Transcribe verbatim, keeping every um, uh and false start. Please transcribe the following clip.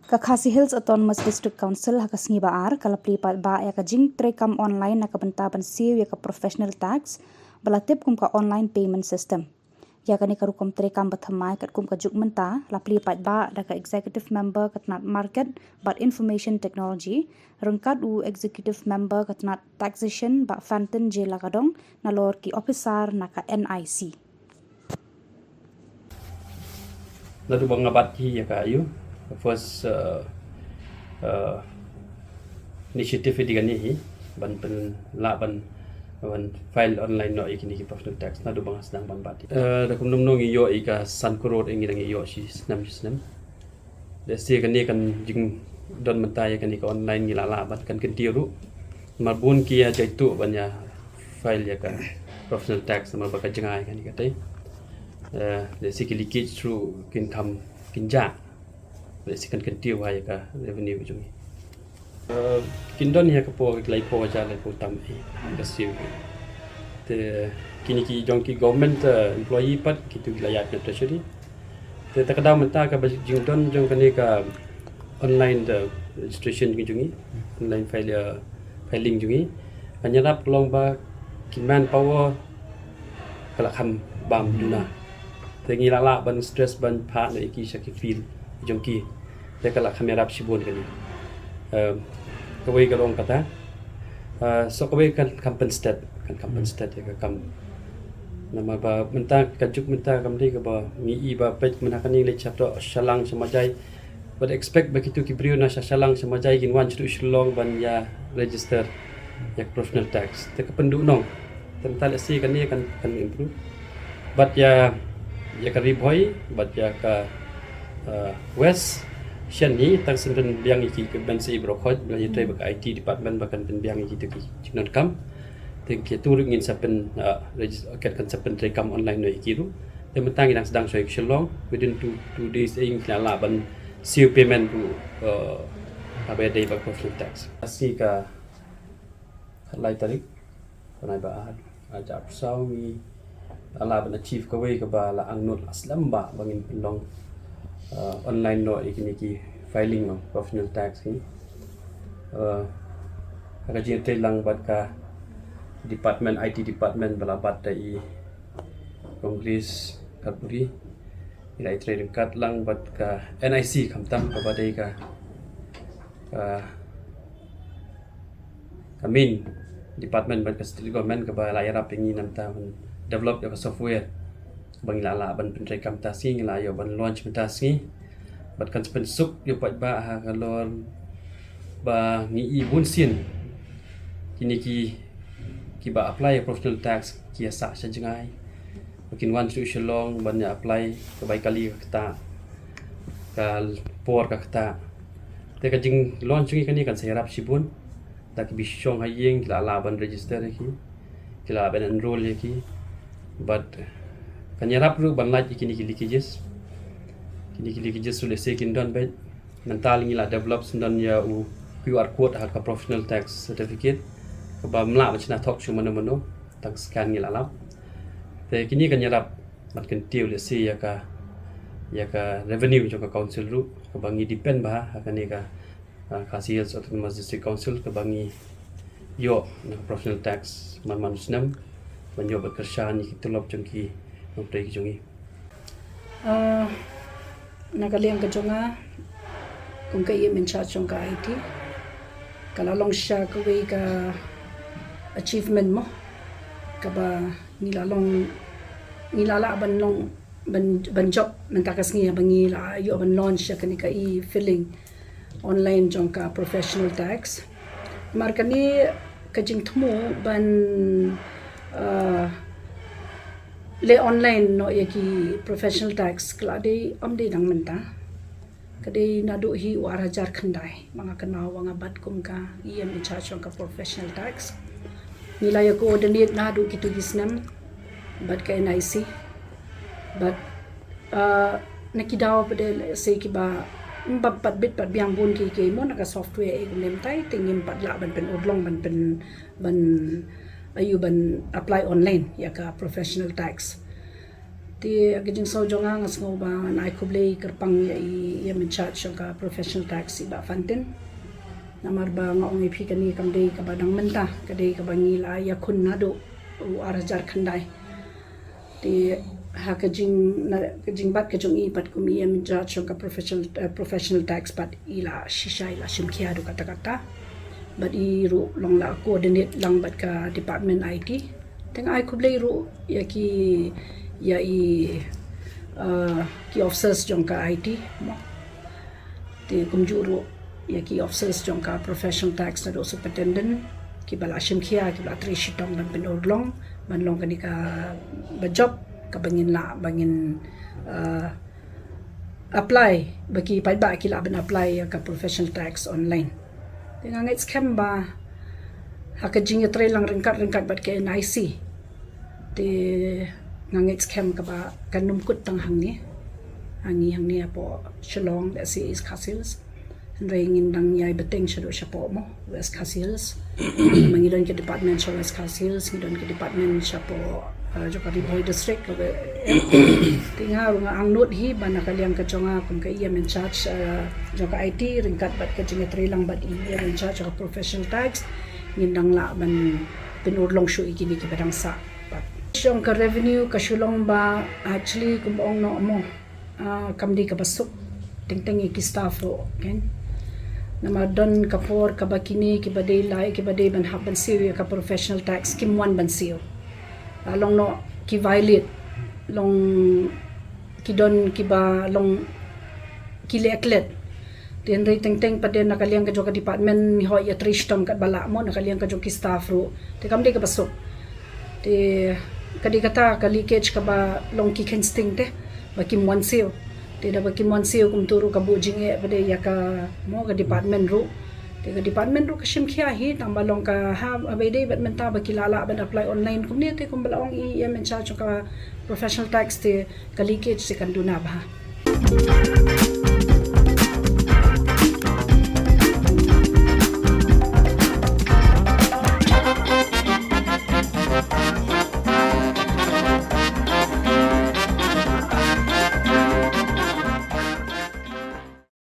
Ka Khasi Hills Autonomous District Council ha ka sngi ba ar ka la plie paidbah ïa ka jingtreikam online na ka bynta ban siew ïa ka professional tax, ba la tip kum ka online payment system. Ïa kane ka rukom treikam ba thymmai katkum ka juk mynta la plie paidbah da ka executive member ka tnat market bad information technology, ryngkat u executive member ka tnat taxation, Bah Fantin J Lakadong, nalor ki officer na ka NIC. Naduh ba nga bat hi ïa ka, ïa ka first, uh, uh, initiative ïa kane hi, ban pynlah ban, ban file online noh ïa kine ki professional tax, naduh ba nga sdang ban bat hi. Uh, da kumno kumno ngi ïoh ïa ka san klur, ngi dang ïoh shi snem shi snem. Lehse kane kan jingdon mynta ïa kane ka online ngi la lah ban kan kyntiew ruh. Namar bun ki ïa jaituh ban ïa file ïa ka professional tax namar ba ka jngai kane ka tei. Eh, lehse ki leakage ruh kin kham kin jah. Lehse kan kyntiew ha ïa ka revenue jong ngi. Eh, kin don ïa ka por, ki lai por ja lai por tam hi ka siew. Te kine ki jong ki government, eh, employee pat, kitu ki la ïaid na treasury. Te ta ka daw mynta kaba jingdon jong kane ka online, eh, registration jong ngi, online file, eh, filing jong ngi, kan ïarap long ba ki manpower ka la kham bam duna. Te ngi la lah ban stress ban phah noh ïa ki sha ki field jong ki. Te ka la kham ïarap shibun kane. Em, kawei ka long kata. Eh, so kawei kan kham pynstet, kan kham pynstet ïa ka kam. Namar ba mynta ka juk mynta kam dei kaba ngi i ba peit mynta kane leit sha to Shillong sha Majai. Bad expect ba kitu ki briew na sha Shillong sha Majai kin wan sha Shillong ban ïa register ïa ka professional tax. Te ka pynduh nong. Te mynta lehse kane kan, kan improve. Bad ïa, ïa ka Ri Bhoi, bad ïa ka, uh, West, shen hi, tang shen pynbiang ïa ki, ka ban sa i baroh khoit, ba ïa trei bad ka I T department ba kan pynbiang ïa kitu ki jingdonkam. Te kitu ruh ngin sa pyn, uh, regis-, kan, kan sa pyntreikam online noh ïa ki ruh. Te mynta ngi dang sdang shuwa ïa ka Shillong, within two, two days, eh, ngi la lah ban siew payment ruh, uh, haba ïadei bad professional tax. Asi ka khatlai tarik, bnai ba ar, ar hajar arphew saw ngi la lah ban achieve kawei kaba la angnud la slem bha ba ngin pynlong, uh, online noh ïa kine ki filing of professional tax ngi. Uh, ha ka jingïatreilang bad ka department, I T department ba la bat da i Congress Karburi. Ngi la ïatrei ryngkat lang bad ka N I C khamtam kaba dei ka, ka, ka main department bad ka state government kaba la ïarap ïa ngi na mynta ban develop ïa ka software. Ba ngi la lah ban pyntreikam mynta sngi, ngi la ïoh ban launch mynta sngi. Bad kan sa pynsuk ïa u paidbah ha ka lor ba ngi i bun sien kine ki, kiba apply ïa professional tax ki ïa sah sha jngai. Ba kin wan sha Shillong ban ïa apply, ka bai kali ka ktah, ka por ka ktah. Te ka jinglaunch jong ngi kane kan sa ïarap shibun. Da ki ba shong ha ïing ki la lah ban register ïa ki, ki la lah ban enroll ïa ki. Bad kan ïarap ruh ban lait ïa kine ki leakages. Kine ki leakages ruh lehse kin don beit. Mynta ngi la develop shen don ïa u Q R code ha ka professional tax certificate, kaba ym lah ban shna thok shuh mano mano, tang scan ngi la lap. Te kine kan ïarap ban kyntiew lehse ïa ka, ïa ka revenue jong ka council ruh, kaba ngi depend bha ha kane ka, ah, Khasi Hills Autonomous District Council, kaba ngi ïoh na ka professional tax man man u snem ban ïoh ban kyrshan ïa ki tulop jong ki nongtrei ki jong ngi. Ah, na ka liang ka jong nga, kum ka E M in charge jong ka I T, ka la long shisha kawei ka achievement mo, kaba ngi la long, ngi la lah ban long, ban, ban jop mynta ka sngi ba ngi la ïoh ban launch ïa kane ka e-filing online jong ka professional tax. Namar kane ka jingthmu ban, ah, leh online noh ïa ki professional tax ka la dei, ym dei dang mynta. Ka dei naduh hi u ar hajar khyndai, ba nga kynmaw ba nga bat kum ka E M in charge jong ka professional tax. Ngi la ïa coordinate naduh kitu ki snem bad ka N I C. Bad, ah, na ki daw pat de lehse kiba ym pat bit pat biang bun ki, ki mo na ka software, eh, kumne mynta te ngim pat lah ban pynurlong ban pyn, ban, aiu ban apply online ïa ka professional tax. Te ka jingsngew jong nga, nga sngew ba ngan ai khublei kyrpang ïa i, ïa i in charge jong ka professional tax, i Bah Fantin. Namar ba nga ong ïa phi, kane kam dei kaba dang mynta, ka dei kaba ngi la ïakhun naduh u ar hajar khyndai. Te ha ka jing, na ka jingbat ka jong i pat kum i in charge jong ka professional, eh, professional tax pat, i la shisha, i la shim khia haduh katta katta. Bad i ruh long la coordinate lang bad ka department I T. Te nga ai khublei ruh ïa ki, ïa i, eh, ki officers jong ka I T mo. Te kumjuh ruh ïa ki officers jong ka professional tax, naduh superintendent, kiba la shim khia, kiba la trei shitom ban pynurlong ban long kane kaba jop kaba ngin lah, ba ngin, eh, apply, ba ki paidbah ki lah ban apply ïa ka professional tax online. Te nga ngeit skhem ba ha ka jingïatreilang ryngkat ryngkat bad ka N I C, te nga ngeit skhem kaba kan ym kut tang hangne, hangne, hangne hapoh Shillong, lehse East Khasi Hills. Hynrei ngin dang ïai bteng shaduh shapoh mo, West Khasi Hills. Ba ngi don ka department sha West Khasi Hills, ngi don ka department shapoh, eh, jong ka Ri Bhoi District, ka we-, te nga ruh nga angnud hi ba na ka liang ka jong nga kum ka E M in charge, eh, jong ka I T, ryngkat bad ka jingïatreilang bad i E M in charge jong ka professional tax, ngin dang lah ban pynurlong shuh ïa kine kiba dang sah. Bad jong ka revenue ka shu long ba actually kum ong noh mo, ah, kam dei kaba suk teng teng ïa ki staff ruh, kan. Namar don ka por kaba kine kiba dei lai, kiba dei ban hap ban siew ïa ka professional tax, kim wan ban siew. Ah, long noh ki violate, long ki don kiba long ki leh klet. Te hynrei teng teng pat de na ka liang ka jong ka department ngi hoi ïatrei shitom katba lah mo, na ka liang ka jong ki staff ruh. Te kam dei kaba suk. Te ka dei kata ka leakage kaba long ki kheiñ sting te ba kim wan siew. Te da ba kim wan siew kumta ruh ka buh jingeh pat de ïa ka mo, ka department ruh. Te ka department ruh ka shim khia hi, tang ba long ka ha, haba dei bad mynta ba ki la lah ban apply online kumne, te kumba la ong i E M in charge jong ka professional tax, te ka leakage te kan duna bha.